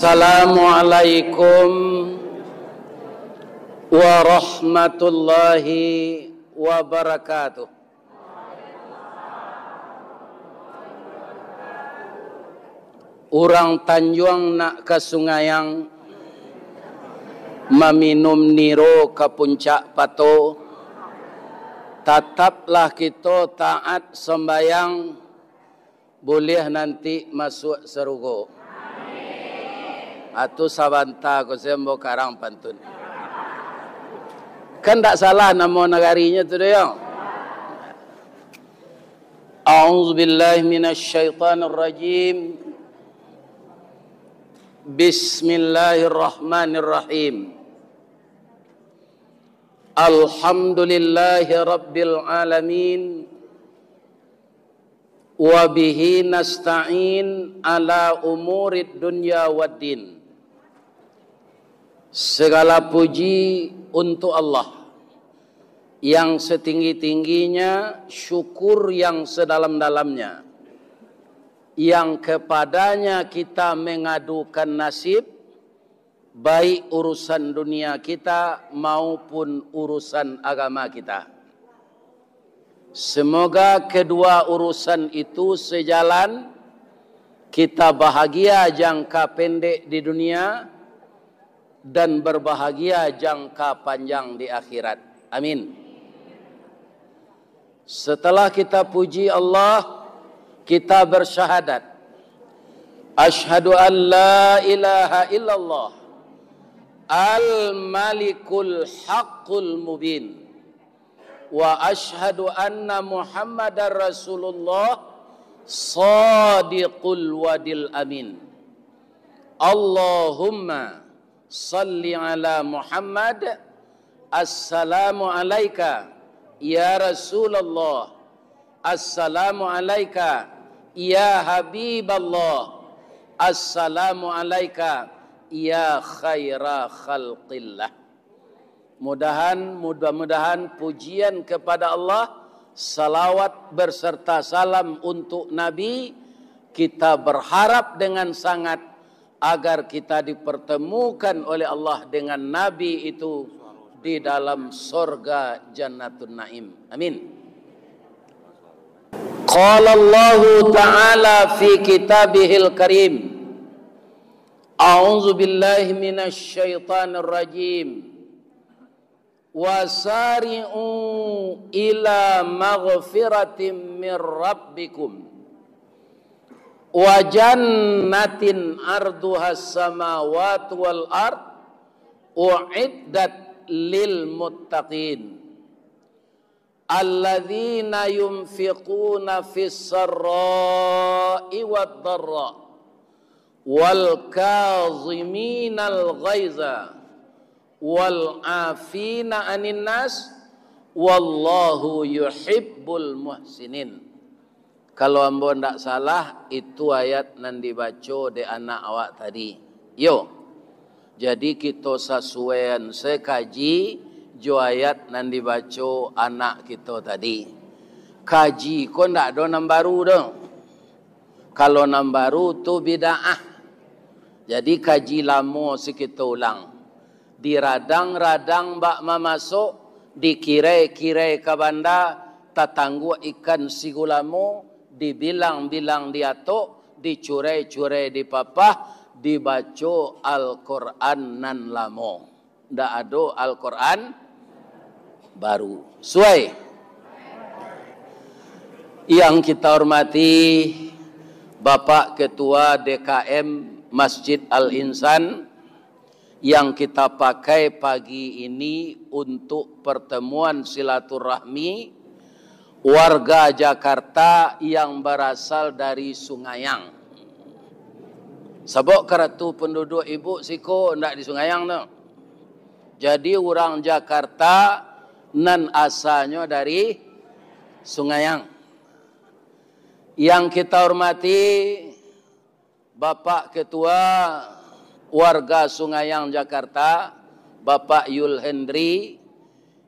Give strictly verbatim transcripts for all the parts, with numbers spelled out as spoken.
Assalamualaikum warahmatullahi wabarakatuh. Urang Tanjuang nak ka Sungayang, maminum niro ka Puncak Pato, tataplah kito taat sambayang, buliah nanti masuak sarugo. Atu sabanta ko sembo karang pantun. Kan ndak salah namo nagarinyo tu doh, yo. A'udzubillahi minasyaitonirrajim. Bismillahirrahmanirrahim. Alhamdulillahi rabbil alamin. Wa bihi nasta'in ala umurid dunya waddin. Segala puji untuk Allah yang setinggi-tingginya, syukur yang sedalam-dalamnya, yang kepadanya kita mengadukan nasib, baik urusan dunia kita maupun urusan agama kita. Semoga kedua urusan itu sejalan, kita bahagia jangka pendek di dunia dan berbahagia jangka panjang di akhirat. Amin. Setelah kita puji Allah, kita bersyahadat, "Asyhadu an la ilaha illallah al-malikul haqqul mubin, wa asyhadu anna Muhammadar Rasulullah sadiqul wadil amin." Allahumma salli ala Muhammad. Assalamu alaika, ya Rasulullah. Assalamu alaika, ya Habiballah. Assalamu alaika, ya khaira khalqillah. Mudahan, mudah-mudahan pujian kepada Allah, salawat berserta salam untuk Nabi, kita berharap dengan sangat agar kita dipertemukan oleh Allah dengan Nabi itu di dalam sorga Jannatun Naim. Amin. Qala Allahu Ta'ala fi kitabihil karim. A'udzu billahi minasy syaithanir rajim. Wasari'u ila maghfiratin mir rabbikum wa jannatin arduhas samawati wal ard u'iddat lil muttaqin. Alladzina yunfiquna fis sarra'i wad dharra, wal kaziminal ghaiza, wal afina anin nas, wallahu yuhibbul muhsinin. Kalau ambo ndak salah, itu ayat nan dibaco dek anak awak tadi. Yo. Jadi, kito sasuaian se kaji jo ayat nan dibaco anak kito tadi. Kaji ko ndak ado nan baru doh. Kalau nan baru tu bid'ah. Jadi, kaji lamo se kito ulang. Diradang-radang bak mamaso, dikirai-kirai ka banda, tatangguak ikan sigulamo, dibilang-bilang di atok, dicurai-curai di papah, dibaco Al-Quran nan lamo. Ndak ado Al-Quran baru. Suai. Yang kita hormati Bapak Ketua D K M Masjid Al-Insan, yang kita pakai pagi ini untuk pertemuan silaturahmi warga Jakarta yang berasal dari Sungayang. Sabab karatu penduduk ibu siko ndak di Sungayang tu. Jadi, urang Jakarta nan asalnyo dari Sungayang. Yang kita hormati, Bapak Ketua Warga Sungayang Jakarta, Bapak Yul Hendri,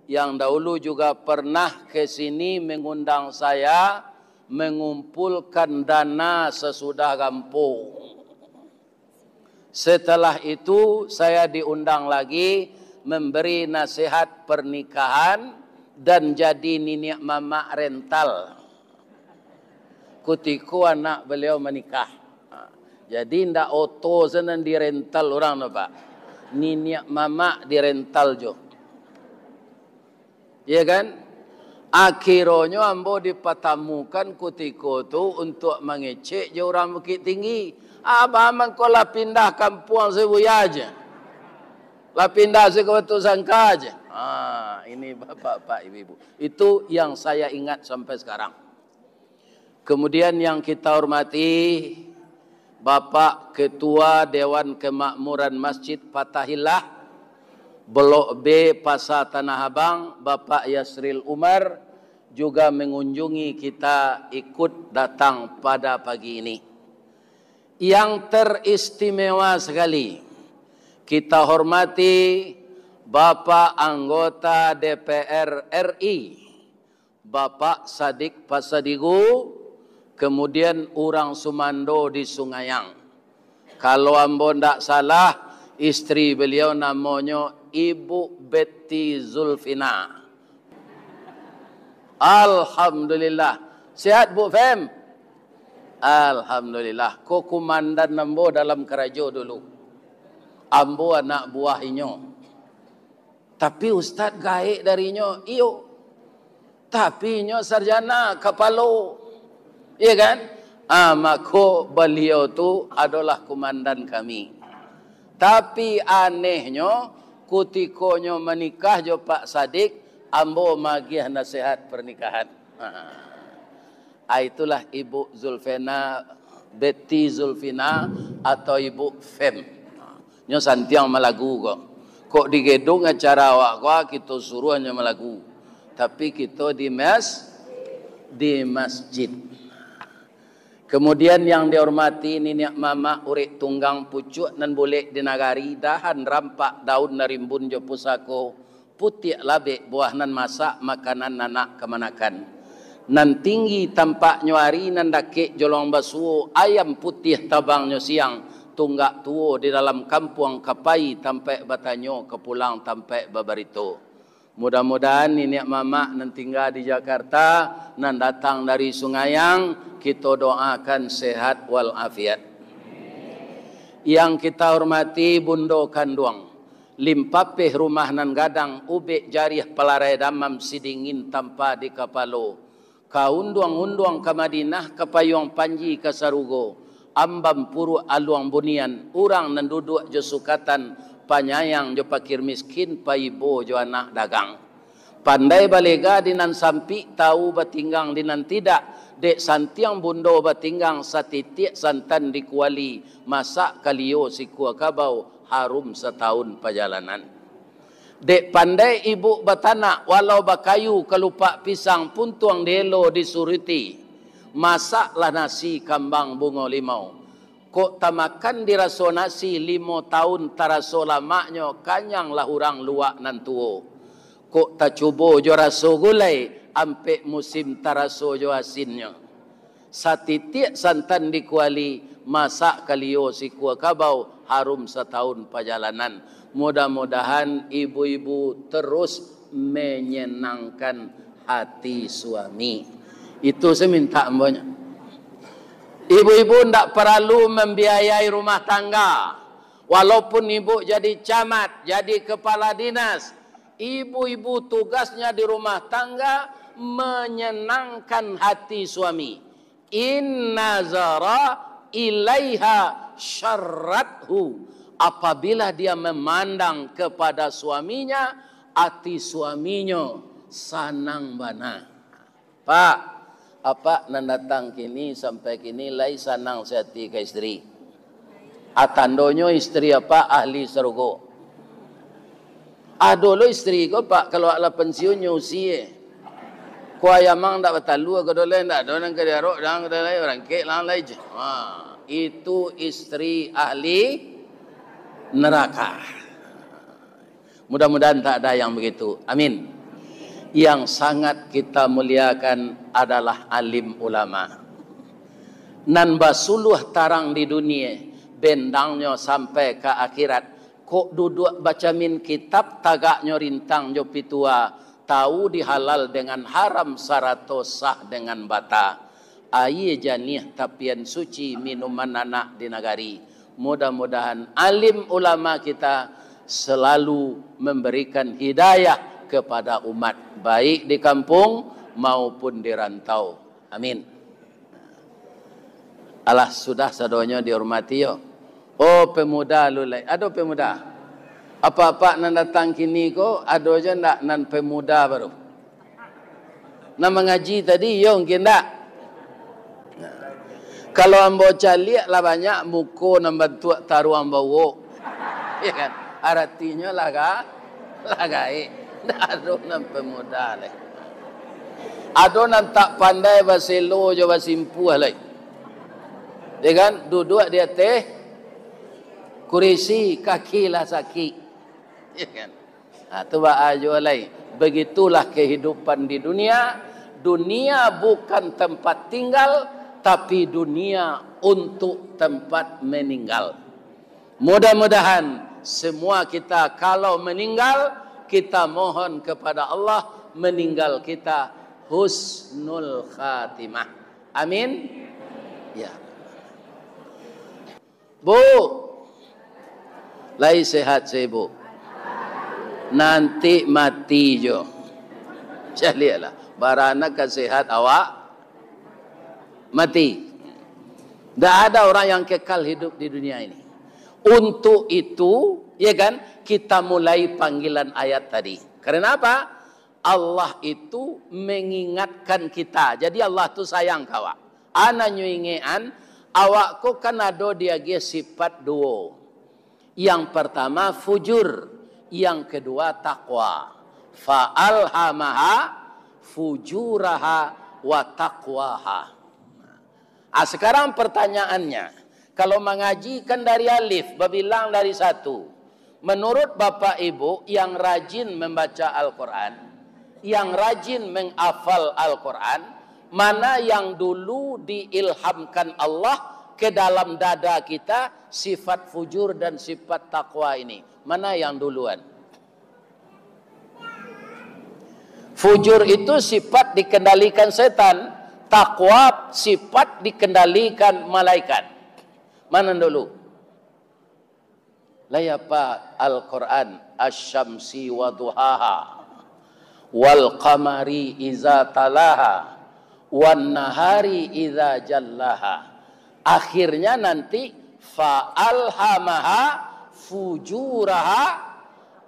yang dahulu juga pernah ke sini mengundang saya mengumpulkan dana sesudah gampo. Setelah itu, saya diundang lagi memberi nasihat pernikahan dan jadi niniak mamak rental. Kutiko anak beliau manikah. Ha, jadi, ndak oto sanan dirental urang tu, Pak. Niniak mamak dirental jo. Iya kan? Akhironyo ambo dipatamukan kutiko tu untuak mangecek jo urang Bukik Tinggi. Abah mangko lah pindah kampuang Sibuya je. Lah pindah si ka Batu Sangka je. Ha, ini bapak-bapak, ibu-ibu. Itu yang saya ingat sampai sekarang. Kemudian yang kita hormati, Bapak Ketua Dewan Kemakmuran Masjid Fatahillah, Blok B, Pasar Tanah Abang, Bapak Yasril Umar, juga mengunjungi kita, ikut datang pada pagi ini. Yang teristimewa sekali, kita hormati Bapak Anggota D P R R I, Bapak Sadik Pasadigu, kemudian urang sumando di Sungayang. Kalau ambo ndak salah, istri beliau namonyo Ibu Betty Zulfina. Alhamdulillah. Sehat, Bu Fem? Alhamdulillah. Ko kumandan ambo dalam karajo dulu. Ambo anak buah inyo. Tapi ustad gaek dari inyo, iyo. Tapi inyo sarjana, kapalo. Iya kan? Ah, mako baliau tu adolah kumandan kami. Tapi anehnyo, kutikonyo manikah jo Pak Sadik, ambo magiah nasihat pernikahan. Ah, itulah Ibu Zulfena, Betty Zulfina, atau Ibu Fem. Nyo santiang malagu ko. Kok di gedung acara awak ko, kito suruah nyo malagu. Tapi kito di mas-, di masjid. Kemudian yang dihormati niniak mamak, urik tunggang, pucuak nan bulek di nagari, dahan rampak, daun nan rimbun jo pusako, putiak labek buah nan masak, makanan anak kamanakan. Nan tinggi tampaknyo ari, nan dakek jolong basuo, ayam putiah tabangnyo siang, tunggak tuo di dalam kampuang ka pai tampaik batanyo, ka pulang tampaik babarito. Mudah-mudahan niniak mamak nan tingga di Jakarta, nan datang dari Sungayang, kito doakan sehat walafiat. Yang kita hormati Bundo Kanduang, limpapeh rumah nan gadang, ubek jariah palarai damam, sidingin tampa di kapalo, ka unduang-unduang ka Madinah, ka payuang panji ka sarugo, ambam puruak aluang bunian, urang nan duduak jo sukatan, panyayang jo pakir miskin, paibo jo anak dagang. Pandai balega di nan sampik, tau batinggang di nan tidak, dek santiang bundo batinggang, satitiak santan di kuali, masak kalio sikua kabau, harum satahun pajalanan. Dek pandai ibuk batanak, walau bakayu kalupak pisang, puntuang dielo disuruti, masaklah nasi kambang bungo limau. Kok tamakan diraso nasi, limo taun taraso lamaknyo, kanyanglah urang luak nan tuo. Kok tacubo jo raso gulai, ampek musim taraso jo asinnyo. Satitiak santan di kuali, masak kalio sikua kabau, harum satahun pajalanan. Mudah-mudahan ibu-ibu terus menyenangkan hati suami. Itu sajo mintak ambo nyo. Ibu-ibu ndak paralu mambiayai rumah tangga. Walaupun ibu jadi camat, jadi kepala dinas, ibu-ibu tugasnya di rumah tangga menyenangkan hati suami. In nazara ilaiha syarrathu. Apabila dia memandang kepada suaminya, hati suaminyo sanang bana. Pak, apak nan datang kini sampai kini lai sanang sahati ka istri. A, tandonyo istri apak ahli sarugo. Ado lo istri ko, Pak, kalau lah pensiun nyo usie. Ko ayam ang ndak batalua ko do lai, ndak ado nan ka diarok, dang ka do lai, barangkek lah lai je. Ha, itu istri ahli neraka. Mudah-mudahan tak ada yang begitu. Amin. Yang sangat kita muliakan adalah alim ulama. Nan basuluah tarang di dunia, bendangnyo sampai ka akhirat. Kok duduak bacamin kitab, tagaknyo rintang jo pitua, tahu di halal dengan haram sarato sah dengan bata. Aia janiah tapian suci minuman anak di nagari. Mudah-mudahan alim ulama kita selalu memberikan hidayah kepada umat, baik di kampung maupun di rantau. Amin. Alah, sudah sadonyo dihormati yo. Oh, pemuda lu lai. Ado pemuda? Apak-apak nan datang kini ko, ado jo ndak nan pemuda baru? Nan mangaji tadi, iyo mungkin ndak? Nah. Kalau ambo caliak lah banyak muko nan bantuak taruang bawok. Ya kan? Aratinyo lah ga-, lah gaek. Ndak ado nan pemuda lai. Ado nan tak pandai baselo jo basimpuah lai. Ya kan? Duduak di ateh kurisi, kaki lah sakik. Ya kan? Ha, tu baa juo lai. Begitulah kehidupan di dunia. Dunia bukan tempat tinggal, tapi dunia untuk tempat meninggal. Mudah-mudahan semua kita kalau meninggal, kita mohon kepada Allah meninggal kita husnul khatimah. Amin. Ya. Bu, lai sehat se, Bu? Nanti mati jo. Caliaklah, bara nan ka sehat awak mati. Ndak ada orang yang kekal hidup di dunia ini. Untuk itu, ya kan, kita mulai panggilan ayat tadi. Karena apa? Allah itu mengingatkan kita. Jadi Allah tu sayang ka awak. Ana nyo ingekan, awak ko kan ado diagiah sifat duo. Yang pertama fujur, yang kedua takwa. Fa alhamaha fujuraha wa taqwaha. Ah, sekarang pertanyaannya, kalau mangaji kan dari alif, babilang dari satu. Menurut Bapak Ibu yang rajin membaca Al-Quran, yang rajin menghafal Al-Quran, mana yang dulu diilhamkan Allah ke dalam dada kita, sifat fujur dan sifat takwa ini? Mana yang duluan? Fujur itu sifat dikendalikan setan, takwa sifat dikendalikan malaikat. Mana dulu? Lai apa Al-Quran, "Asy-syamsi wa duhaha, wal qamari iza talaha, wan nahari iza jallaha." Akhirnya nanti, "Fa alhamaha fujuraha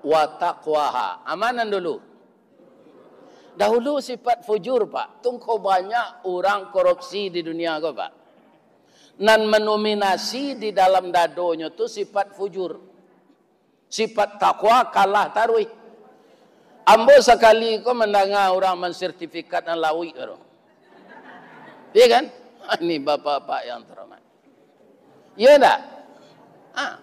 wa taqwaha." Amanan dulu. Dahulu sifat fujur, Pak. Tungko banyak urang korupsi di dunia ko, Pak. Nan mendominasi di dalam dadonyo tu sifat fujur. Sifat takwa kalah taruih. Ambo sakali ko mandanga urang mansertifikat nan lauik tu. Iya kan? Ini bapak-bapak yang terhormat. Iya ndak? Ah.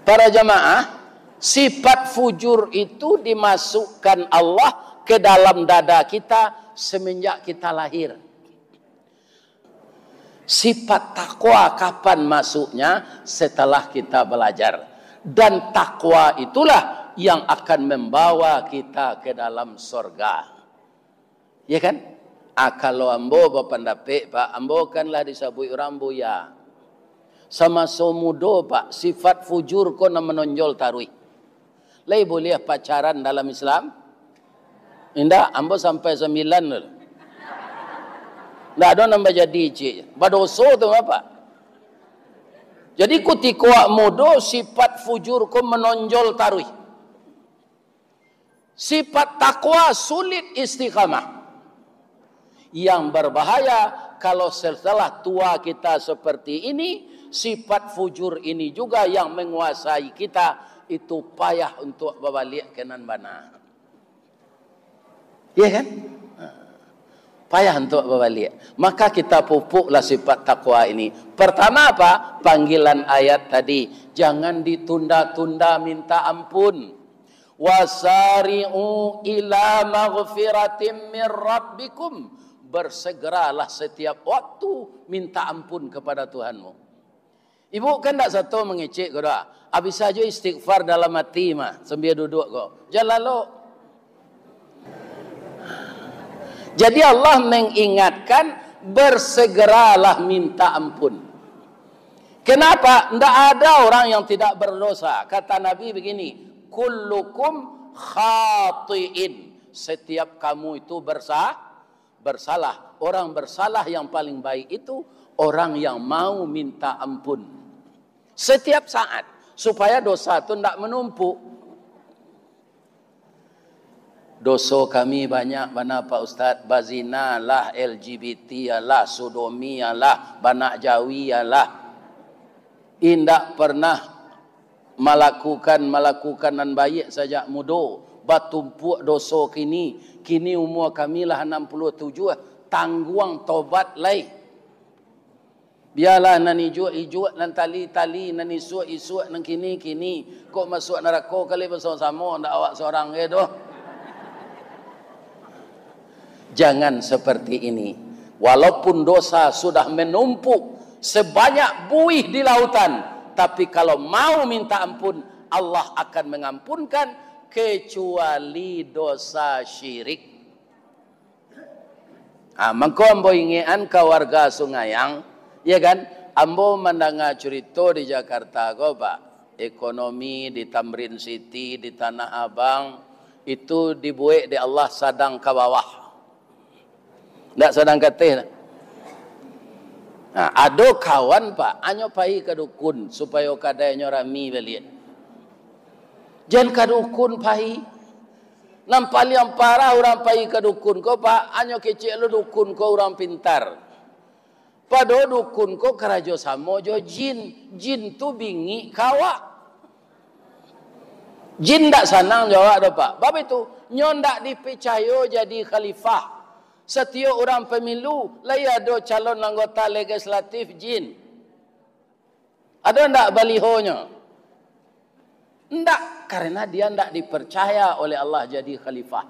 Para jamaah, sifat fujur itu dimasukkan Allah ke dalam dada kita semenjak kita lahir. Sifat takwa kapan masuknya? Setelah kita belajar. Dan takwa itulah yang akan membawa kita ke dalam sorga. Ya kan? Ah, kalau ambo bapandapek, Pak, ambo kan lah disabuik urang buya. Samaso mudo, Pak, sifat fujur ko nan manonjol taruih. Lai buliah pacaran dalam Islam? Indak, ambo sampai sambilan tu. Ndak ado nan bajadi, cik. Badoso tu, Bapak. Jadi, kutiko awak mudo, sifat fujur ko manonjol taruih. Sifat takwa sulit istiqamah. Yang berbahaya, kalau setelah tua kita seperti ini, sifat fujur ini juga yang menguasai kita, itu payah untuk babaliak ka nan bana. Iya kan? Payah untuk babaliak. Maka kita pupuklah sifat takwa ini. Pertama apa? Panggilan ayat tadi. Jangan ditunda-tunda minta ampun. "Wasari'u ila maghfiratim mir rabbikum." Bersegeralah setiap waktu minta ampun kepada Tuhanmu. Ibu kan ndak sato mangecek ko doh. Abih sajo istighfar dalam ati mah, sambia duduak ko. Jan lalok. Jadi Allah mengingatkan, bersegeralah minta ampun. Kenapa? Ndak ada orang yang tidak berdosa. Kata Nabi begini, "Kullukum khatiin." Setiap kamu itu bersa-, bersalah. Orang bersalah yang paling baik itu orang yang mau minta ampun. Setiap saat, supaya dosa tu ndak menumpuk. Doso kami banyak bana, Pak Ustaz. Bazina lah, L G B T lah, sodomi lah, banak jawi lah. Indak pernah malakukan, malakukan nan baiak sajak mudo. Batumpuak doso kini. Kini umua kami lah anam puluah tujuah. Tangguang tobat lai. Bialah nan ijuak-ijuak, nan tali-tali, nan isuak-isuak, nan kini-kini. Kok masuak narako kali basamo-samo, ndak awak sorang se doh. Jangan seperti ini. Walaupun dosa sudah menumpuk sebanyak buih di lautan, tapi kalau mau minta ampun, Allah akan mengampunkan, kecuali dosa syirik. Ha, mangko ambo ingekan ka warga Sungayang, ya kan? Ambo mandanga curito di Jakarta ko, Pak. Ekonomi di Tamrin City, di Tanah Abang, itu dibuek dek Allah sadang ka bawah. Ndak sadang ka ateh. Nah, ado kawan, Pak, anyo pai ka dukun supayo kadainyo rami baliak. Jan ka dukun pai. Nan paliang parah urang pai ka dukun ko, Pak, anyo kecek lo dukun ko urang pintar. Pado dukun ko karajo samo jo jin. Jin tu bingik ka awak. Jin ndak sanang jo awak doh, Pak. Bab itu, nyo ndak dipicayo jadi khalifah. Satiok urang pemilu, lai ado calon anggota legislatif jin. Ado ndak balihonyo? Ndak, karena dia ndak dipercaya oleh Allah jadi khalifah.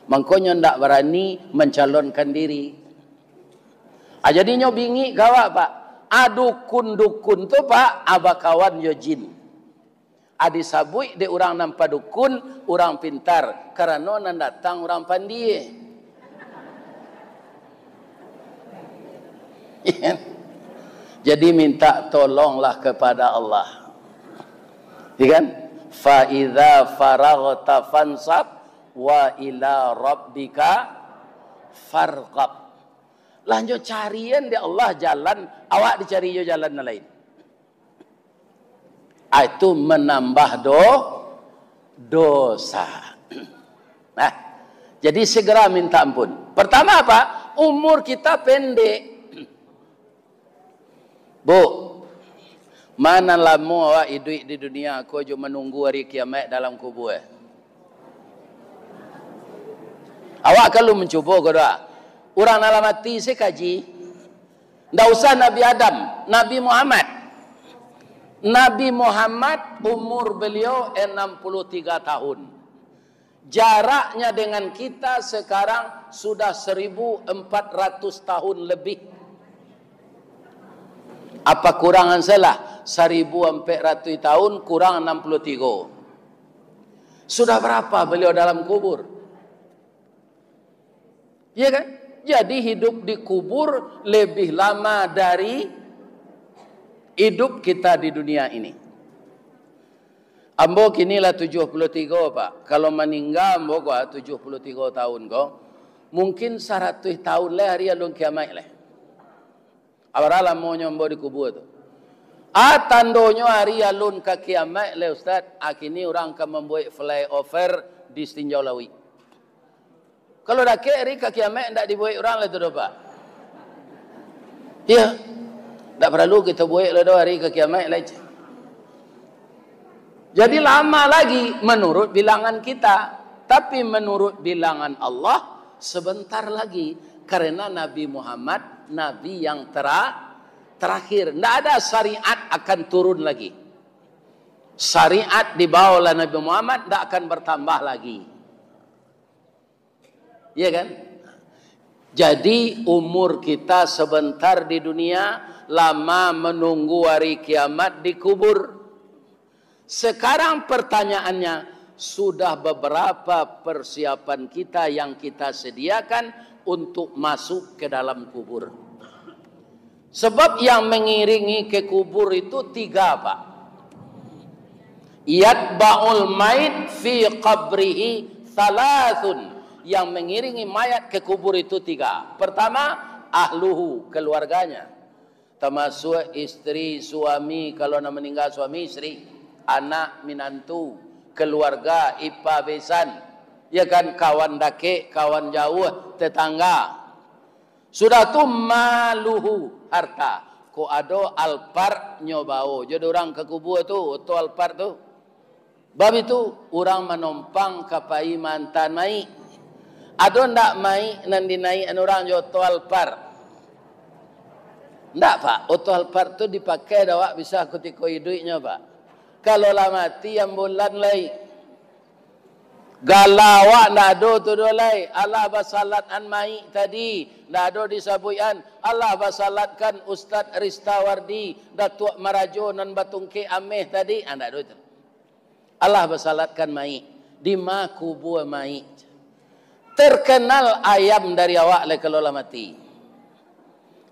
Mangkonyo ndak barani mencalonkan diri. Ah, jadinyo bingik ka awak, Pak. Ah, dukun-dukun tu, Pak, ah, bakawan jo jin. Ah, disabuik dek urang nan padukun, urang pintar, karano nan datang urang pandie. Jadi, minta tolonglah kepada Allah. Ya kan? "Fa idza faraghta fansab wa ila rabbika farghab." Lah nyo carian dek Allah jalan, awak dicari jo jalan nan lain. Ah, itu menambah do-, dosa. Nah, jadi segera minta ampun. Pertama apa? Umur kita pendek. Bu, ma nan lamo awak iduik di dunia ko jo manunggu hari kiamat dalam kubua? Awak kan alun mancubo ko doh? Urang nan lah mati se kaji. Ndak usah Nabi Adam, Nabi Muhammad. Nabi Muhammad umur beliau enam puluh tiga tahun. Jaraknya dengan kita sekarang sudah seribu empat ratus tahun lebih. Apa kurangan salah? Seribu empat ratus tahun kurang enam puluh tiga. Sudah berapa beliau dalam kubur? Iya kan? Jadi hidup di kubur lebih lama dari hidup kita di dunia ini. Ambo kini lah tujuah puluah tigo, Pak. Kalau maningga ambo ko, tujuah puluah tigo tahun ko, mungkin saratuih tahun lai hari alun kiamaik lai. Bara lamonyo ambo di kubua tu? Ah, tandonyo hari alun ka kiamaik lai, Ustaz. Ah, kini urang ka mambuek flyover di Tinjau Lauik. Kalau dakek hari ka kiamaik, ndak dibuek urang lai tu doh, Pak. Iya. Ndak paralu kito buek lai doh hari ka kiamaik lai. Jadi lama lagi menurut bilangan kita, tapi menurut bilangan Allah sebentar lagi, karena Nabi Muhammad nabi yang tera-, terakhir. Ndak ada syariat akan turun lagi. Syariat dibawa oleh Nabi Muhammad ndak akan bertambah lagi. Iya kan? Jadi umur kita sebentar di dunia, Lama menunggu hari kiamat di kubur. Sekarang pertanyaannya, sudah beberapa persiapan kita yang kita sediakan untuk masuk ke dalam kubur? Sebab yang mengiringi ke kubur itu tiga, Pak. Yatba'ul mait fi qabrihi thalathun. Yang mengiringi mayat ke kubur itu tiga. Pertama, ahluhu, keluarganya. Tamasuak istri, suami, kalau nan maningga suami, istri, anak, minantu, keluarga, ipa, besan, ya kan, kawan dakek, kawan jauah, tetangga. Sudah tu, maluhu, harta. Kok ado Alphard nyo bao jo urang ka kubua tu, oto Alphard tu. Bab itu, urang manompang ka pai maanta maik. Ado ndak maik nan dinaikan urang jo oto Alphard? Ndak, Pak. Oto Alphard tu dipakai dek awak bisa kutiko iduiknyo, Pak. Kalau lah mati, ambulan lai. Gala awak ndak ado tu doh lai. Alah basalatkan maik tadi, ndak ado disabuikan. Alah basalatkan Ustaz Ristawardi, Datuak Marajo nan batungkek ameh tadi. Ah, ndak ado tu. Alah basalatkan maik, di ma kubua maik. Terkenal ayam dari awak lai kalau lah mati.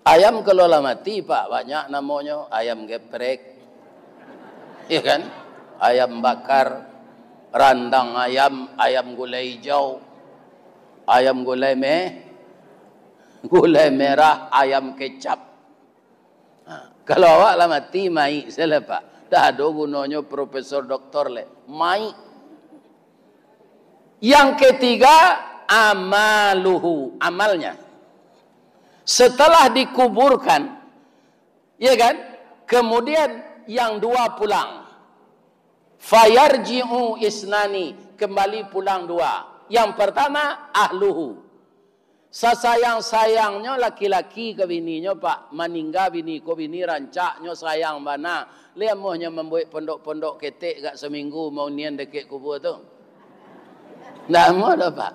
Ayam kalau lah mati, Pak, banyak namonyo, ayam geprek, ya kan? Ayam bakar, randang ayam, ayam gulai hijau, ayam gulai me-, gulai merah, ayam kecap. Ha, kalau awak lah mati, maik sajolah, Pak. Dah ado gunonyo profesor doktor lai. Maik. Yang ketiga, amaluhu, amalnya. Setelah dikuburkan, ya kan? Kemudian yang dua pulang. Fayarji'u isnani, kembali pulang dua. Yang pertama, ahluhu. Sasayang-sayangnyo laki-laki ka bininyo, Pak, maningga bini ko, bini rancaknyo sayang bana. Lai amuahnyo mambuek pondok-pondok ketek agak saminggu maunian dakek kubua tu. Ndak amuah doh, Pak.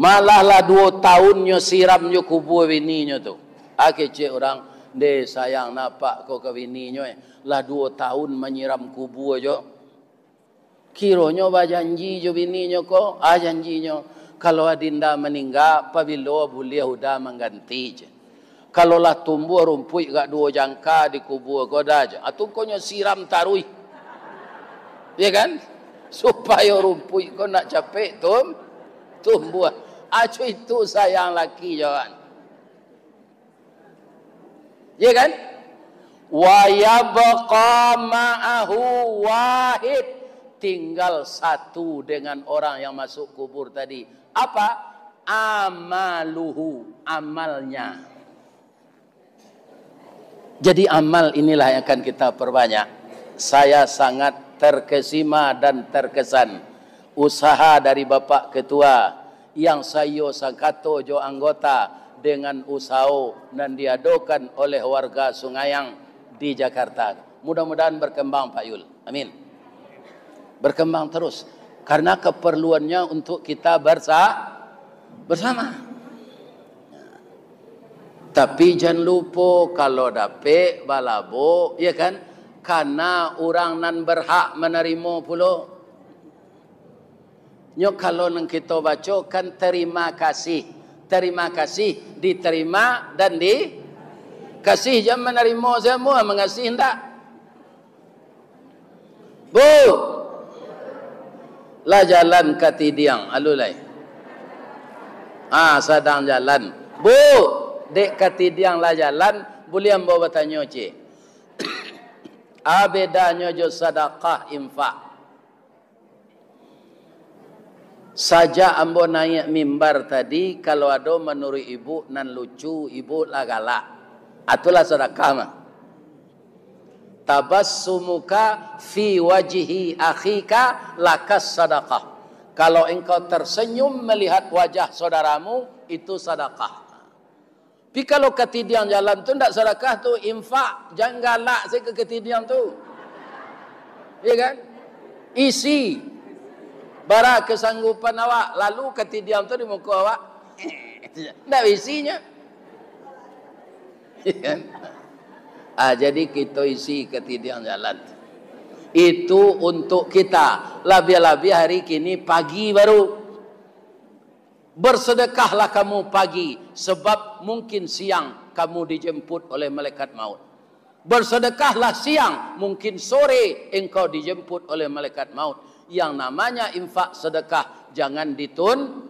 Malah lah duo taun nyo siram jo kubua bininyo tu. Ah, kecek urang, "Ndeh, sayang na apak ko ka bininyo, eh. Lah duo taun manyiram kubua jo." Kironyo bajanji jo bininyo ko, ah, janjinyo, "Kalau adinda maningga, pabilo buliah uda mangganti," je. "Kalau lah tumbuah rumpuik agak duo jangka di kubua ko, Da," je. Ah, tu ko nyo siram taruih. Ya kan? Supayo rumpuik ko nak capek tum-, tumbuah. Ah, co itu sayang laki jo awak. Ya kan? "Wa yabqa ma'ahu wahid." Tinggal satu dengan orang yang masuk kubur tadi. Apa? Amaluhu, amalnya. Jadi, amal inilah yang akan kita perbanyak. Saya sangat terkesima dan terkesan usaha dari Bapak Ketua yang saiyo sakato jo anggota dengan usaho nan diadokan oleh warga Sungayang di Jakarta. Mudah-mudahan berkembang, Pak Yul. Amin. Berkembang terus. Karena keperluannya untuk kita bersa-, bersama. Tapi jan lupo, kalau dapek balabo, ya kan? Kana urang nan berhak manarimo pulo. Nyo kalau nan kito baco kan terima kasih. Terima kasih, diterima dan di-, kasih jan manarimo sajo, mangasih ndak? Bu, lah jalan ka Tidiang, alun lai? Ah, sadang jalan. Bu, dek ka Tidiang lah jalan, buliah ambo batanyo ciek? A bedanyo jo sadakah infak? Sajak ambo naiak mimbar tadi, kalau ado manuruik ibu nan lucu, ibu lah galak. Itulah sadakah mah. "Tabassumuka fi wajhi akhika lakas sadakah." Kalau engkau tersenyum melihat wajah saudaramu, itu sadakah. Tapi kalau ka Tidiang jalan tu ndak sadakah tu, infak, jan galak se ka Tidiang tu. Ya kan? Isi. Bara kesanggupan awak, lalu ka Tidiang tu di muko awak. Ndak isinyo. Ah, jadi kito isi katidiang jalan. Itu untuk kita. Labiah-labiah hari kini pagi baru. Bersedekahlah kamu pagi, sebab mungkin siang kamu dijemput oleh malaikat maut. Bersedekahlah siang, mungkin sore engkau dijemput oleh malaikat maut. Yang namanya infak sedekah, jangan ditun-,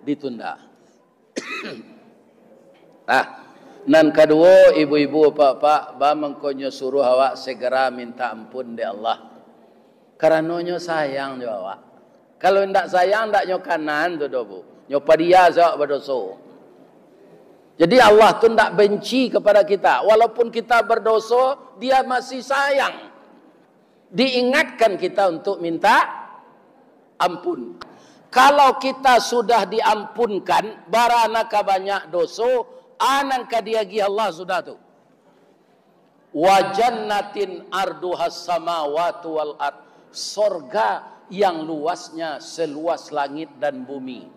ditunda. Ah, nan kaduo, ibu-ibu, apak-apak, ba mangkonyo suruah awak segera minta ampun dek Allah. Karano nyo sayang jo awak. Kalau indak sayang, ndak nyo kanan tu doh, Bu. Nyo padia se awak badoso. Jadi Allah tu ndak benci kepada kita. Walaupun kita berdoso, Dia masih sayang. Diingatkan kita untuk minta ampun. Kalau kita sudah diampunkan, bara nan ka banyak doso, a nan ka diagiah Allah sudah tu. Wa jannatin arduhas samawati wal ard, sorga yang luasnya seluas langit dan bumi.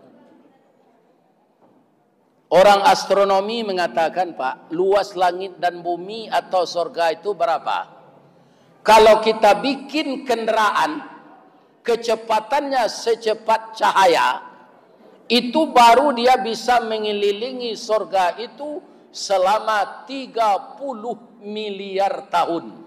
Orang astronomi mengatakan, Pak, luas langit dan bumi atau sorga itu berapa? Kalau kita bikin kendaraan, kecepatannya secepat cahaya, itu baru dia bisa mengelilingi sorga itu selama tiga puluh miliar tahun.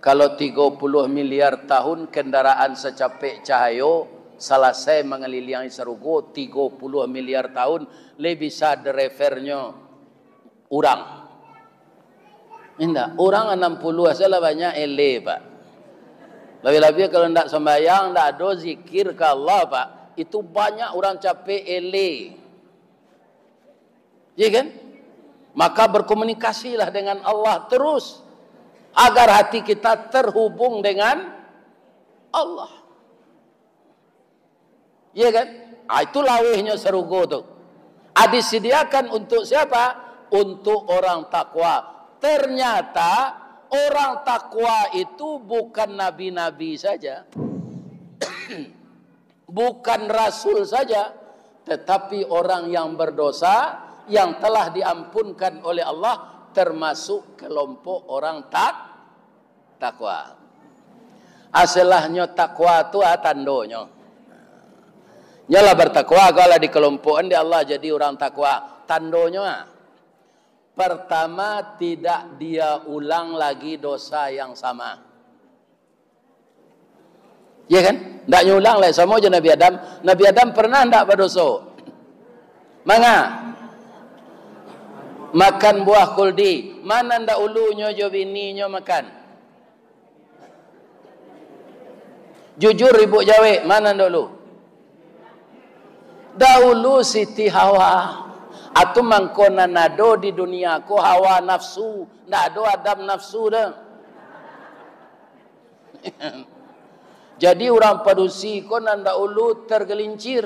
Kalau tigo puluah miliar tahun kendaraan sacapek cahayo salasai mangaliliangi sarugo, tigo puluah miliar tahun, lai bisa drivernyo urang. Indak, urang anam puluah sajo lah banyak eleh, Pak. Labiah-labiah kalau ndak sambayang, ndak ado zikir ka Allah, Pak. Itu banyak urang capek eleh. Iya kan? Maka berkomunikasilah dengan Allah terus, agar hati kita terhubung dengan Allah. Iya kan? Ah, itu lawehnyo sarugo tu. Ah, disediakan untuk siapa? Untuk orang takwa. Ternyata orang takwa itu bukan nabi-nabi saja. Bukan rasul saja, tetapi orang yang berdosa yang telah diampunkan oleh Allah, termasuk kelompok orang tak-, takwa. Asalahnyo takwa tu, ah, tandonyo. Nyo lah bertakwa, kau lah dikelompokkan dek Allah jadi urang takwa. Tandonyo, ah, pertama, tidak dia ulang lagi dosa yang sama. Ya kan? Ndak nyulang lai, samo jo Nabi Adam. Nabi Adam pernah ndak badoso? Manga? Makan buah kuldi. Mano ndak ulunyo jo bininyo makan? Jujur, ibuk jawek, mano ndak ulu? Dahulu Siti Hawa. Atu mangko nan ado di dunia ko hawa nafsu. Ndak ado Adam nafsu doh. Jadi, urang padusi ko nan dahulu tergelincir.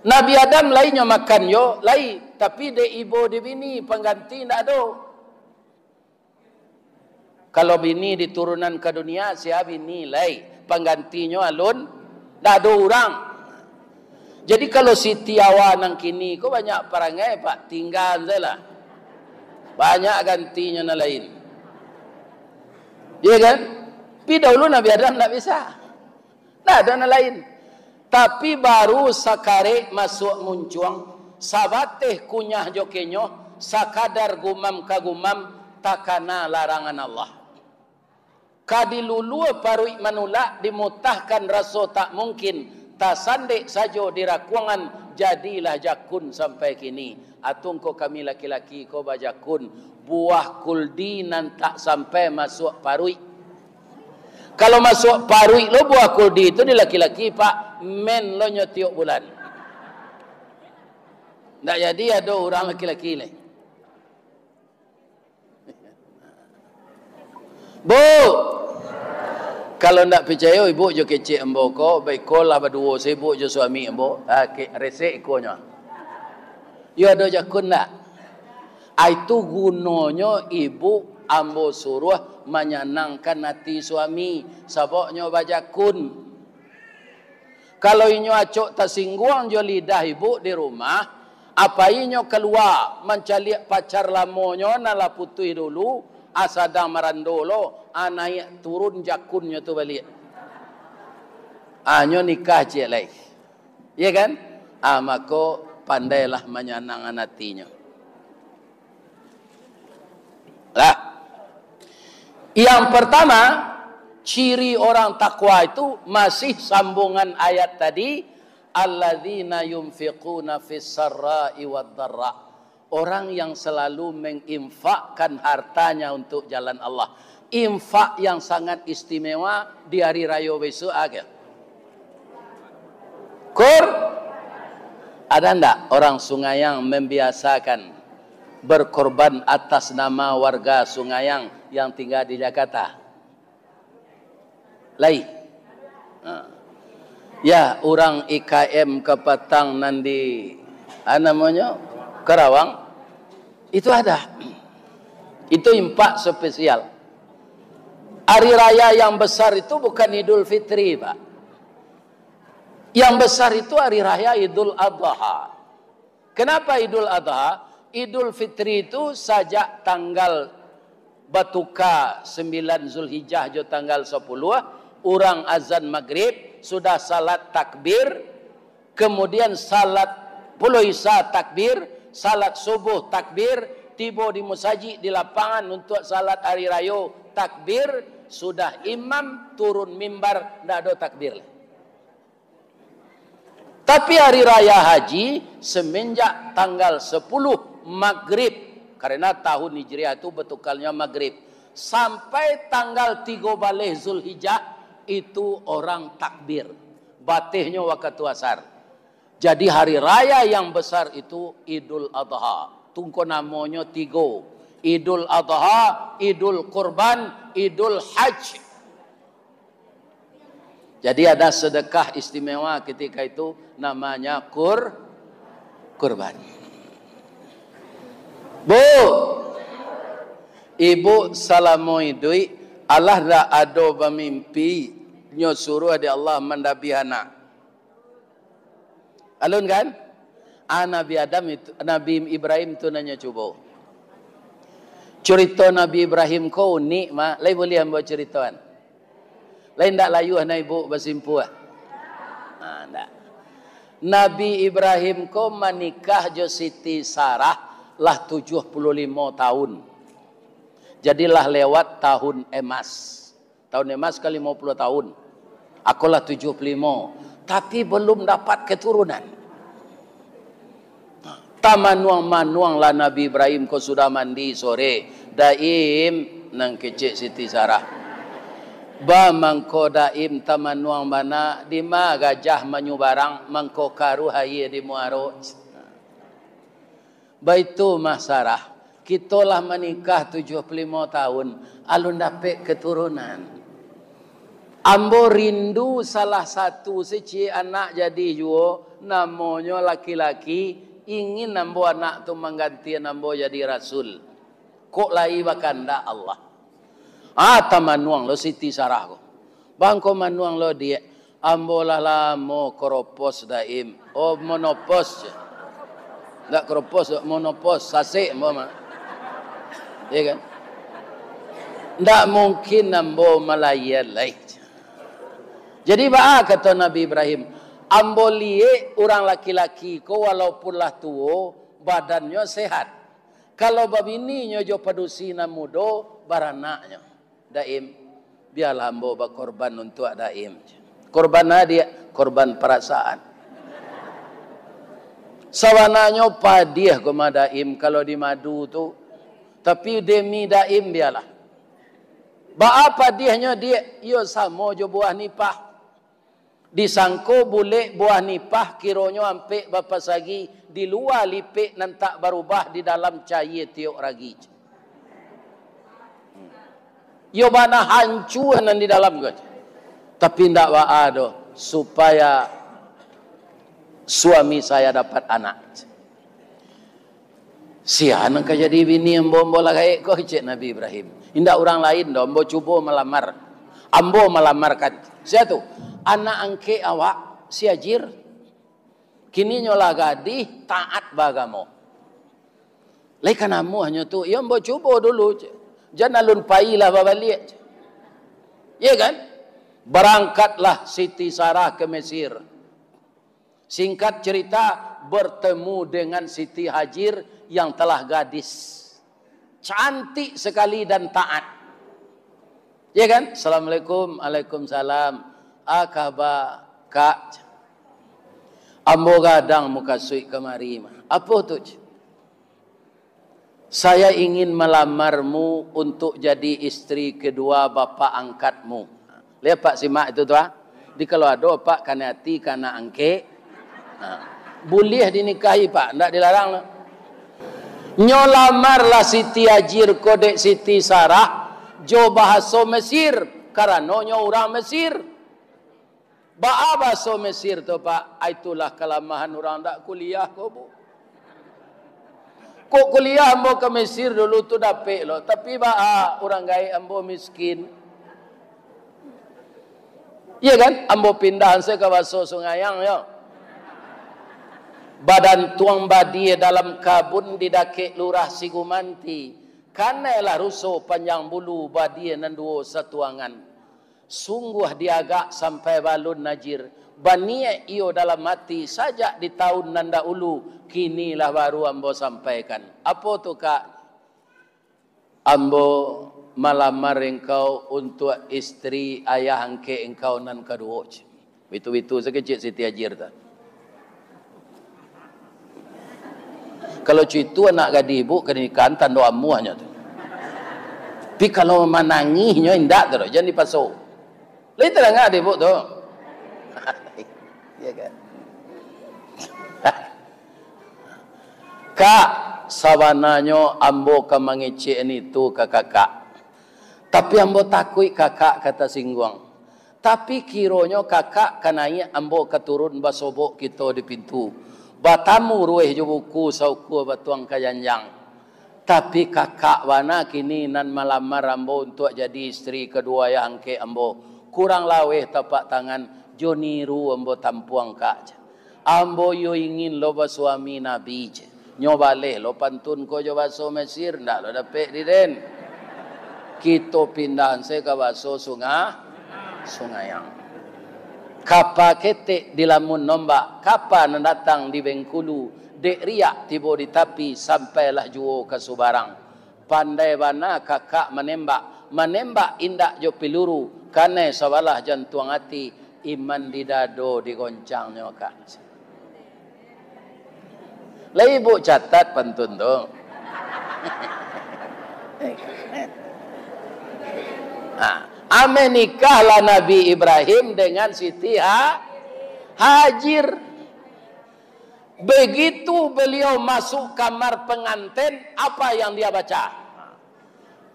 Nabi Adam lai nyo makan yo, lai, tapi dek ibo di bini, pangganti ndak ado. Kalau bini diturunan ka dunia, sia bini lai, panggantinyo alun, ndak ado urang. Jadi, kalau Siti Hawa nan kini ko banyak parangai, Pak, tinggaan sajolah. Banyak gantinyo nan lain. Iya kan? Tapi dahulu Nabi Adam ndak bisa. Ndak ado nan lain. Tapi baru sakarek masuak muncuang, sabateh kunyah jo kenyoh, sakadar gumam ka gumam, takana larangan Allah. Ka dilulua paruik manulak, dimutahkan raso tak mungkin, tasandek sajo di rakuangan, jadilah jakun sampai kini. Atungko kami laki-laki ko bajakun, buah kuldi nan tak sampai masuak paruik. Kalau masuak paruik lo buah kuldi tu di laki-laki, Pak, men lo nyo tiok bulan. Ndak jadi ado urang laki-laki lai. Bu, kalau ndak picayo, ibu jo kecek ambo ko, baiko lah baduo sajo ibu jo suami ambo. Ah, ke-, resek ikonyo. Yo ado jakun ndak? Ah, itu gunonyo ibu ambo suruah manyanangkan ati suami, sababnyo bajakun. Kalau inyo acok tasingguang jo lidah ibu di rumah, apo inyo kalua mancaliak pacar lamonyo nan lah putuih dulu, a sadang marando lo, a naiak turun jakunnyo tu baliak. A nyo nikah ciek lai. Iya kan? A mako pandailah manyanangkan atinyo. Lah. Yang pertama, ciri orang takwa itu masih sambungan ayat tadi, "Alladzina yunfiquna fis sarra'i wad dharra." Orang yang selalu menginfakkan hartanya untuk jalan Allah. Infak yang sangat istimewa di hari raya besok, apo? Kur-, ada ndak orang Sungayang membiasakan berkorban atas nama warga Sungayang yang tinggal di Jakarta? Lai. Ha. Ya, urang I K M kapatang nan di, a, namonyo, Karawang. Itu ada. Itu infak spesial. Hari raya yang besar itu bukan Idul Fitri, Pak. Yang besar itu hari raya Idul Adha. Kenapa Idul Adha? Idul Fitri itu sajak tanggal batuka sembilan Zulhijjah jo tanggal sapuluh, urang azan magrib, sudah salat takbir, kemudian salat pulo Isya takbir, salat subuh takbir, tibo di musajik, di lapangan untuak salat hari rayo takbir, sudah imam turun mimbar, ndak ado takbir. Tapi hari raya haji, semenjak tanggal sepuluh magrib, karena tahun Hijriah itu batukanyo magrib, sampai tanggal tigo baleh Zulhijjah, itu orang takbir. Batehnyo wakatu asar. Jadi hari raya yang besar itu Idul Adha. Tungko namonyo tigo. Idul Adha, Idul Kurban, Idul Hajj. Jadi ada sedekah istimewa ketika itu, namanya kur-, kurban. Bu, ibu salamo iduik, alah ndak ado bamimpi, nyo suruah dek Allah mandabiah anak. Alun kan? Ah, Nabi Adam itu, Nabi Ibrahim tu nanyo cubo. Curito Nabi Ibrahim ko unik, mah. Lai buliah ambo curitoan? Lai ndak layuah na ibu basimpua? Ha, ndak. Nabi Ibrahim ko manikah jo Siti Sarah lah tujuah puluah limo tahun. Jadi lah lewat tahun emas. Tahun emas ka limo puluah tahun. Ako lah tujuah puluah limo. Tapi belum dapat keturunan. Tamanuang-manuang lah Nabi Ibrahim ko sudah mandi sore. Daim, nan kecek Siti Sarah. Ba mangko Daim tamanuang bana, dima gajah manyubarang, mangko karuah aia di muaro. Baitu mah Sarah, kito lah manikah tujuah puluah limo tahun, alun dapek keturunan. Ambo rindu salah satu siciek anak jadi juo, namonyo laki-laki, ingin ambo anak tu manggantian ambo jadi rasul. Kok lai bakandak Allah. Ah, tamanuang lo Siti Sarah ko. Bangko manuang lo, Diak. Ambo lah lamo koropos, Daim. Oh, monopos. Ndak koropos, monopos. Sasek ambo mah. Iya kan? Ndak mungkin ambo malayan lai. Jadi, baa kato Nabi Ibrahim, "Ambo liek urang laki-laki ko walaupun lah tuo, badannyo sehat. Kalau babininyo jo padusi nan mudo, baranaknyo." Daim, bialah ambo bakorban untuak Daim. Korban adiak, korban parasaan. Sabananyo padiah ko mah Daim kalau di madu tu. Tapi demi Daim bialah. Baa padiahnyo, Diak? Iyo samo jo buah nipah. Disangko bulek buah nipah, kironyo ampek bapasagi, di lua lipek nan tak barubah, di dalam cayie tiok ragi. Iyo bana hancua nan di dalam ko. Tapi ndak baa doh, supaya suami saya dapat anak. Sia nan ka jadi bini ambo, ambo lah gaek ko, kecek Nabi Ibrahim. Indak urang lain doh, ambo cubo malamar. Ambo malamarkan. Sia tu? Anak angkek awak, Si Hajir, kini nyo lah gadih, taat baagamo. Lai ka namuahnyo tu, iyo ambo cubo dulu, cek. Jan alun pai lah babaliak, cek. Iya kan? Barangkatlah Siti Sarah ke Mesir. Singkat cerita, bertemu dengan Siti Hajir yang telah gadis. Cantik sekali dan taat. Ya kan? "Assalamualaikum." "Waalaikumsalam." "Ah, kaba, Kak?" "Ambo gadang mukasuik kamari mah." "Apo tu, Cik?" "Saya ingin melamarmu untuk jadi istri kedua bapak angkatmu." Lihat, Pak, simak itu tu, ah. Jadi, kalau ado, Pak, kanai ati ka anak angkek, ha, buliah dinikahi, Pak, ndak dilarang lah. Nyo lamarlah Siti Hajir ko dek Siti Sarah, jo bahaso Mesir, karano nyo urang Mesir. Baa baso Mesir tu, Pak? Ah, itulah kalamahan urang dak kuliah ko, Bu. Kok kuliah ambo ka Mesir dulu tu dapek lo, tapi baa urang gaek ambo miskin. Iya kan? Ambo pindah se ka baso Sungai Ayang, yo. Badantuang badia dalam kabun di dakek Lurah Sigumanti. Kanailah ruso panjang bulu, badia nan duo satuangan. Sungguah diagak sampai balun Hajir, baniaik iyo dalam ati sajak di taun nan dahulu, kini lah baru ambo sampaikan. Apo tu, Kak? Ambo malamar engkau untuak istri ayah angkek engkau nan kaduo, cik. Bitu-bitu sakecik Siti Hajir tu. Kalau cuitu anak gadih ibu ka dinikahan tando amuahnyo tu. Tapi kalau manangihnyo indak tu, jan dipaso. Lai tadanga dek ibu tu. Ya kan? Kak, sabananyo ambo ka mangecek nitu ka kakak. Tapi ambo takuik kakak ka tasingguang. Tapi kironyo kakak ka naiak, ambo ka turun, basobok kito di pintu. Batamu ruweh jo buku, saukua batuang ka janjang. Tapi kakak bana kini nan malamar ambo untuak jadi istri kaduo ayah angkek ambo. Kurang laweh tapak tangan, jo niru ambo tampuang, Kak. Ambo iyo ingin lo basuami Nabi, cek. Nyo baleh lo pantun ko jo baso Mesir, ndak lo dapek di den. Kito pindahan se ka baso Sunga-, Sungayang. Kapa ketek dilamun ombak, kapa nan datang di Bengkulu, dek riak tibo di tapi, sampailah juo ka subarang. Pandai bana kakak manembak, manembak indak jo piluru, kanai sabalah jantuang ati, iman di dado digoncangnyo, Kak. Lai ibu catat pantun tu. Ha, ameh nikahlah Nabi Ibrahim dengan Siti Ha-, Hajir. Begitu beliau masuk kamar pengantin, apa yang dia baca?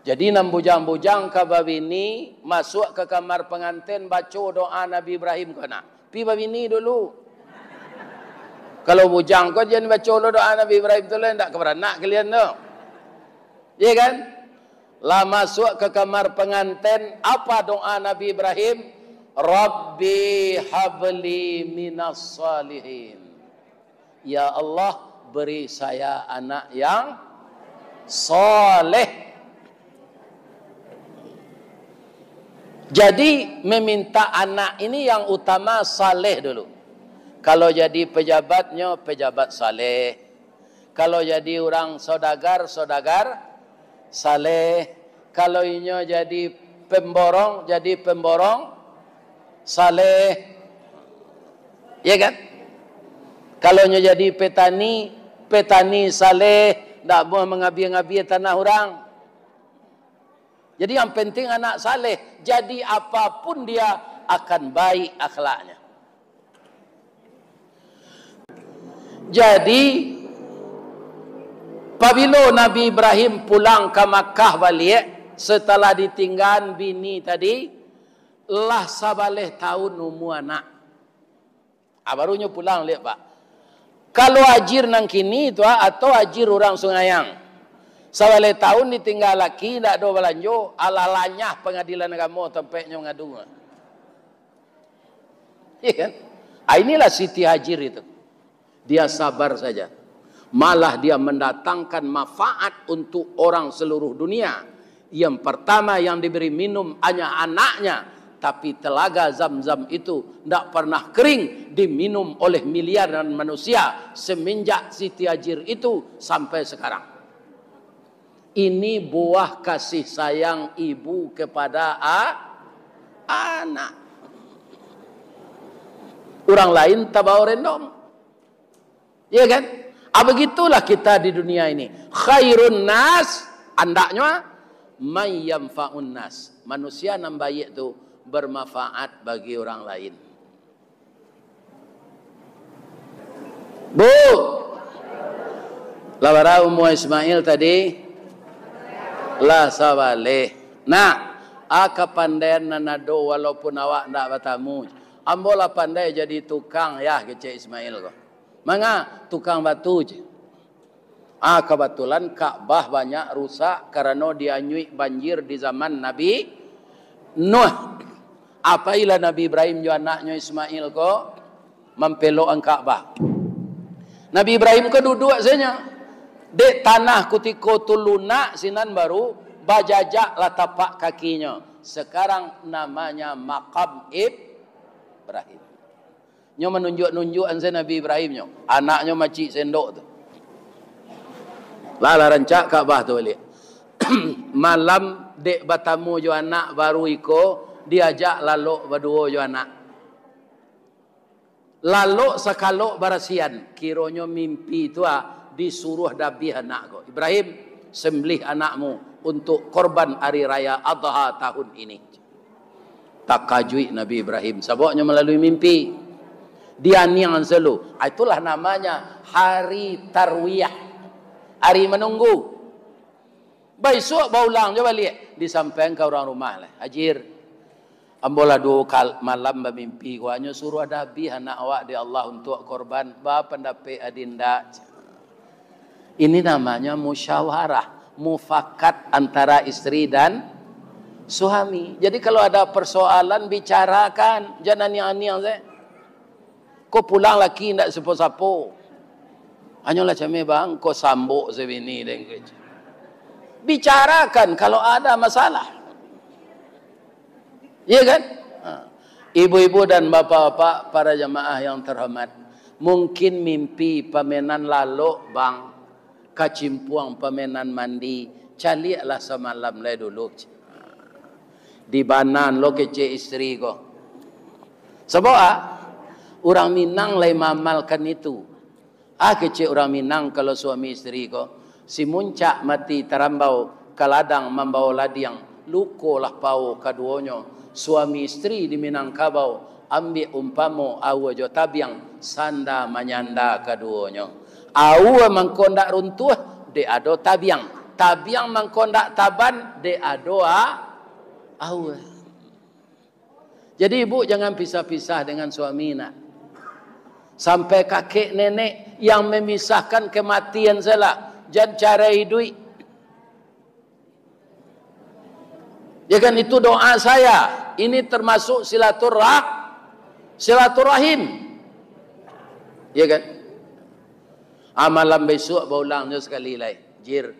Jadi, nan bujang-bujang ka babini, masuak ka kamar pengantin, baco doa Nabi Ibrahim ko nak. Pi babini dulu. Kalau bujang ko, jan baco lo doa Nabi Ibrahim tu lah, ndak ka baranak kalian tu. Iya kan? Lah masuak ka kamar pengantin, apa doa Nabi Ibrahim? "Rabbi habli minas salihin." "Ya Allah, beri saya anak yang saleh." Jadi, meminta anak ini yang utama saleh dulu. Kalau jadi pejabatnyo, pejabat saleh. Kalau jadi urang saudagar, saudagar saleh. Kalau inyo jadi pemborong, jadi pemborong saleh. Ya kan? Kalau inyo jadi petani, petani saleh, ndak buah mangabia-ngabia tanah urang. Jadi, yang penting anak saleh. Jadi, apapun dia akan baik akhlaknya. Jadi, pabilo Nabi Ibrahim pulang ka Makkah baliak, setelah ditinggaan bini tadi, lah sabaleh taun umua anak. Ah, barunyo pulang liak, Pak. Kalau Hajir nan kini tu, ah, atau Hajir urang Sungayang, sabaleh taun ditingga laki, ndak ado balanjo, alah lanyah Pangadilan Agamo tampeknyo mangadu. Iya kan? Ah, inilah Siti Hajir itu. Dia sabar saja. Malah dia mendatangkan manfaat untuk orang seluruh dunia. Yang pertama yang diberi minum hanya anaknya, tapi telaga Zam-Zam itu ndak pernah kering, diminum oleh miliaran manusia semenjak Siti Hajir itu sampai sekarang. Ini buah kasih sayang ibu kepada a-, anak. Urang lain tabao rendong. Iya kan? Ah, begitulah kita di dunia ini. Khairun nas, andaknyo, may yanfa'un nas. Manusia nan baiak tu bermanfaat bagi orang lain. Bu, lah bara umua Ismail tadi? Lah sabaleh. Nah, a kapandaian nan ado walaupun awak ndak batamu. Ambo lah pandai jadi tukang, yah, kecek Ismail ko. Manga tukang batu je. Ah, kabatulan Ka'bah banyak rusak karano dianyuik banjir di zaman Nabi Nuh. Apailah Nabi Ibrahim jo anaknyo Ismail ko mampelokan Ka'bah. Nabi Ibrahim ko duduak sajo. Dek tanah kutiko tu lunak sinan baru bajajak lah tapak kakinyo. Sekarang namanya Makam Ibrahim. Nyo manunjuak-nunjuak an se Nabi Ibrahim nyo. Anaknyo macik sendok tu. Lah, lah rancak Ka'bah tu baliak. Malam dek batamu jo anak baru iko, diajak lalok baduo jo anak. Lalok sakalok barasian, kironyo mimpi tu ah, disuruah dabiah anak ko. Ibrahim, sembelih anakmu untuk korban Hari Raya Adha tahun ini. Takajuik Nabi Ibrahim, sababnyo malalui mimpi. Dianiang selalu. Ah, itulah namanya hari tarwiyah. Hari menunggu. Baisuak baulang jo baliak. Disampaikan ka urang rumah lah. Hajir, ambo lah duo kal-, malam bamimpi. Ko hanyo suruah dabiah anak awak dek Allah untuak korban. Ba pandapek adinda? Ini namanya musyawarah, mufakat antara isteri dan suami. Jadi, kalau ada persoalan, bicarakan, jan aniang-aniang saja. Ko pulang laki indak sapo-sapo. Hanyolah cameh bang, ko sambok sabini deng ko. Bicarakan kalau ada masalah. Iya kan? Ha. Ibu-ibu dan bapak-bapak, para jamaah yang terhormat, mungkin mimpi pamenan lalok, bang, kacimpuang pamenan mandi, caliaklah samalam lai dulu. Di banan lo kecek isteri ko. Sabab ah, urang Minang lai maamalkan itu. Ah, kecek urang Minang, kalau suami isteri ko, si muncak mati tarambau, ka ladang mambawo ladiang, lukolah pao kaduonyo. Suami isteri di Minangkabau, ambiak umpamo aua jo tabiang, sanda manyanda kaduonyo. Aua mangko ndak runtuah, dek ado tabiang. Tabiang mangko ndak taban, dek ado a-, aua. Jadi, ibu jangan pisah-pisah dengan suami, nak. Sampai kakek nenek yang memisahkan kematian salah, jan carai iduik. Ya kan, itu doa saya. Ini termasuk silaturah-, silaturahim. Ya kan? Ah, malam besok baulang nyo sekali lai. Jir.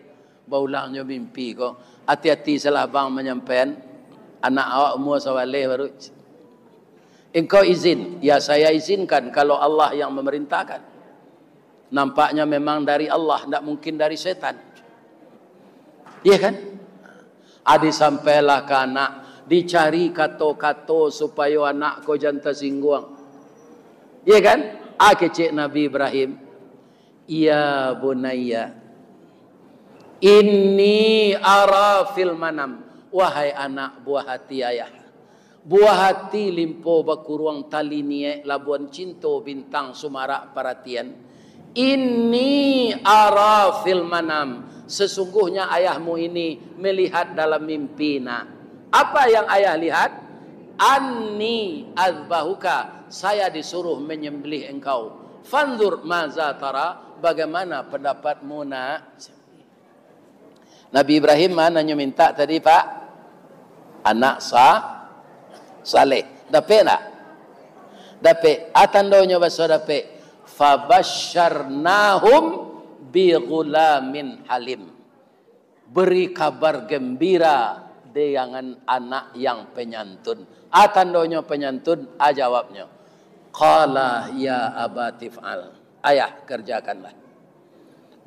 Baulangnyo mimpi ko. Ati-ati salah bang manyampaian, anak awak umua sabaleh baru. Engkau izin? Ya, saya izinkan kalau Allah yang memerintahkan. Nampaknya memang dari Allah, ndak mungkin dari setan. Iya kan? Adi sampailah ka anak, dicari kato-kato supayo anak ko jan tasingguang. Iya kan? Ah, kecek Nabi Ibrahim, "Ya bunayya, inni ara fil manam." Wahai anak buah hati ayah, buah hati limpo bakuruang tali niek labuan cinto bintang sumarak paratian. "Inni ara fil manam." Sesungguhnya ayahmu ini melihat dalam mimpi, nak. Apa yang ayah lihat? "Anni azbahuka." Saya disuruh menyembelih engkau. "Fanzur maza tara." Bagaimana pendapatmu, nak? Nabi Ibrahim ma nan nyo minta tadi, Pak? Anak sa-, saleh. Dapek ndak? Dapek, a tandonyo baso dapek. Fabasyarnahum bi ghulamin halim. Beri kabar gembira dengan anak yang penyantun. A tandonyo penyantun, a jawabnyo. Qala ya abati fa'al. Ayah, kerjakanlah.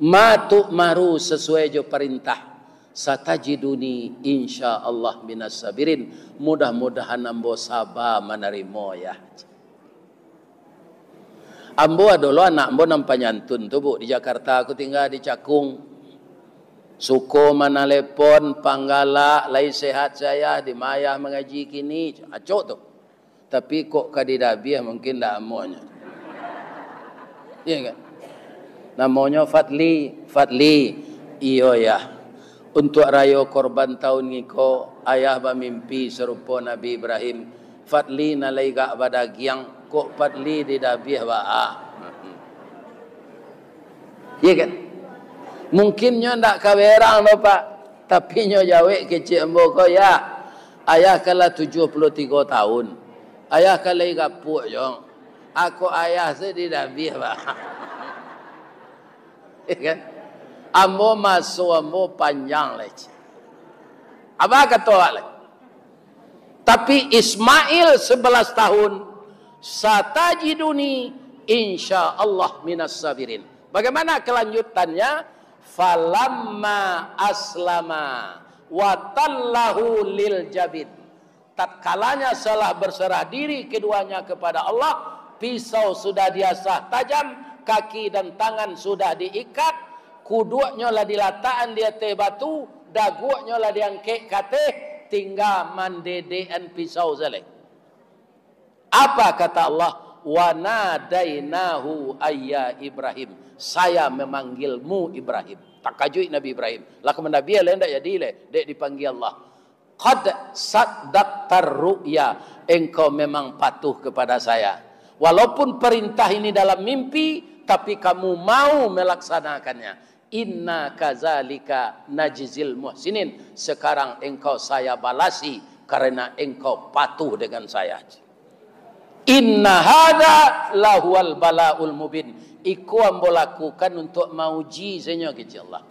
Ma tu'maru, sesuai jo parintah. Satajiduni insyaallah minas sabirin. Mudah-mudahan ambo saba manarimo, ya. Ambo ado lo anak ambo nan panyantun tu, Bu, di Jakarta. Aku tingga di Cakung. Suko manalepon, panggalak, lai sehat saya, di ma ayah mangaji kini. Acok tu. Tapi kok ka didabiah, mungkin ndak amuahnyo. Iya kan? Namonyo Fadli, Fadli. Iyo, Yah. Untuak rayo korban taun ngiko, ayah bamimpi sarupo Nabi Ibrahim. Fadli nan lai gak badagiang, kok Fadli didabiah baa. Iya kan? Mungkin nyo ndak ka berang doh, Pak. Tapi nyo jawek kecek ambo ko, ya. Ayah kan lah tujuah puluah tigo taun. Ayah kan lai gapuak jo. Ako ayah se didabiah, Pak. Iya kan? Ambo maso ambo panjang lai. Apo kato awak lai? Tapi Ismail sebelas tahun, satajiduni insyaallah minas sabirin. Bagaimana kelanjutannya? Falamma aslama wa tallahu lil jabin. Tatkalanya salah berserah diri keduanya kepada Allah, pisau sudah diasah tajam, kaki dan tangan sudah diikat, kuduaknyo lah dilatakan di ateh batu, daguaknyo lah diangkek ka ateh, tingga mandedekan pisau sajo. Apa kata Allah? Wa nadainahu ayya Ibrahim. Saya memanggilmu, Ibrahim. Takajuik Nabi Ibrahim. Lah ka mandabiah lai, ndak jadi lai, dek dipanggia Allah. Qad saddaqtar ru'ya, engkau memang patuh kepada saya. Walaupun perintah ini dalam mimpi, tapi kamu mau melaksanakannya. Inna kadzalika najzil muhsinin. Sekarang engkau saya balasi karena engkau patuh dengan saya. Inna hadza lahuwal balaul mubin. Iko ambo lakukan untuk mauji sajo, kecek Allah.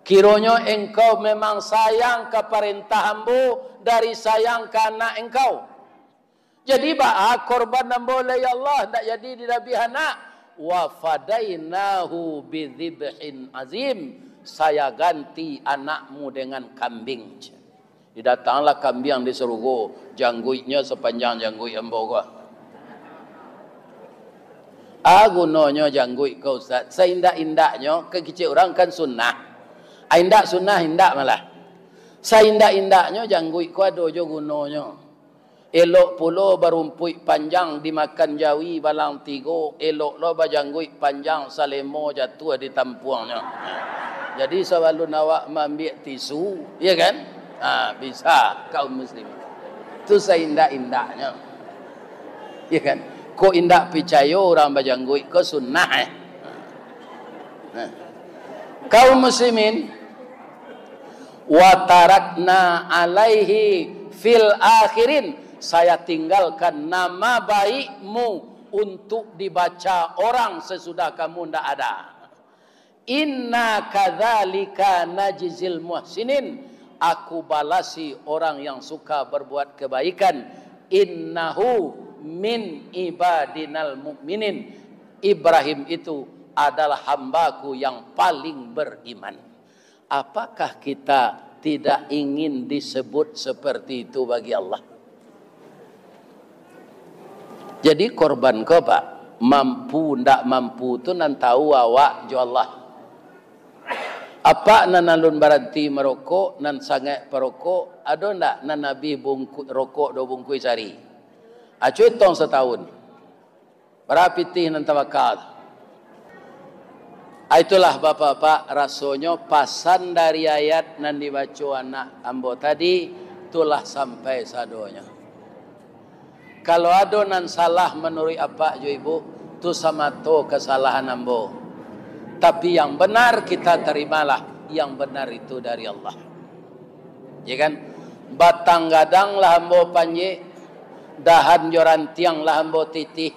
Kironyo engkau memang sayang ka parentah ambo dari sayang ka anak engkau. Jadi baa korban ambo lai, ya Allah, ndak jadi didabiah anak? Wa fadainahu bidzibhin azim. Saya ganti anakmu dengan kambing. Didatanglah kambiang di sarugo, jangguiknyo sapanjang jangguik ambo ko. A gunonyo jangguik ko, Ustaz? Saindak-indaknyo, ka kicik urang kan sunnah. A indak sunnah, indak malah. Saindak-indaknyo jangguik ko ado jo gunonyo. Elok pulo barumpuik panjang dimakan jawi balang tigo, elok lo bajangguik panjang salemo jatuah di tampuangnyo. Jadi sabalun awak maambiak tisu, ya kan? Ha, bisa kaum muslimin. Tu saindak-indaknyo. Ya kan? Kok indak picayo urang bajangguik ko sunnah, eh? Nah. Kaum muslimin, wa tarakna alaihi fil akhirin. Saya tinggalkan nama baikmu untuk dibaca orang sesudah kamu ndak ada. Inna kadzalika najzil muhsinin. Aku balasi orang yang suka berbuat kebaikan. Innahu min ibadinal mu'minin. Ibrahim itu adalah hambaku yang paling beriman. Apakah kita tidak ingin disebut seperti itu bagi Allah? Jadi korban ko, Pak, mampu ndak mampu tu nan tahu awak jo Allah. Apak nan alun baranti marokok, nan sangaik parokok, ado ndak nan abih bungku-, rokok duo bungkuih sahari? Acuah itong satahun. Bara pitih nan tabaka tu? Ah, itulah, Bapak-bapak, rasonyo pasan dari ayat nan dibaco anak ambo tadi, tu lah sampai sadonyo. Kalau ado nan salah manuruik apak jo ibu, tu samato kasalahan ambo. Tapi yang benar kita terimalah, yang benar itu dari Allah. Ya kan? Batang gadang lah ambo panjek, Dahan jo rantiang lah ambo titih,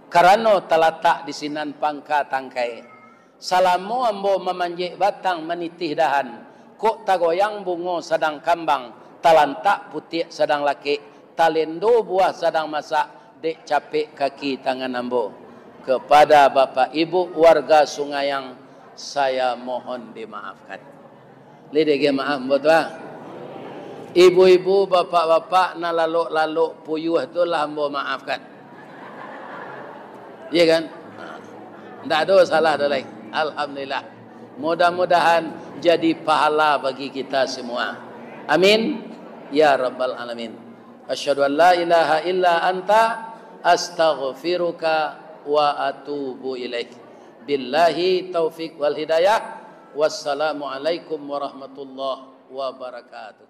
karano talatak di sinan pangka tangkai. Salamo ambo mamanjek batang manitih dahan, kok tagoyang bungo sadang kambang, talantak putiak sadang lakek, talendo buah sadang masak, dek capek kaki tangan ambo. Kepada Bapak Ibu warga Sungayang, saya mohon dimaafkan. Lai dek maaf ambo tu ah. Ibu-ibu, bapak-bapak, nan lalok-lalok puyuah tu lah ambo maafkan. Iya kan? Ndak ado salah dah lai. Alhamdulillah. Mudah-mudahan jadi pahala bagi kita semua. Amin. Ya Rabbal Alamin. Asyhadu an la ilaha illa anta, astaghfiruka wa atubu ilaik. Billahi taufik wal hidayah. Wassalamualaikum warahmatullahi wabarakatuh.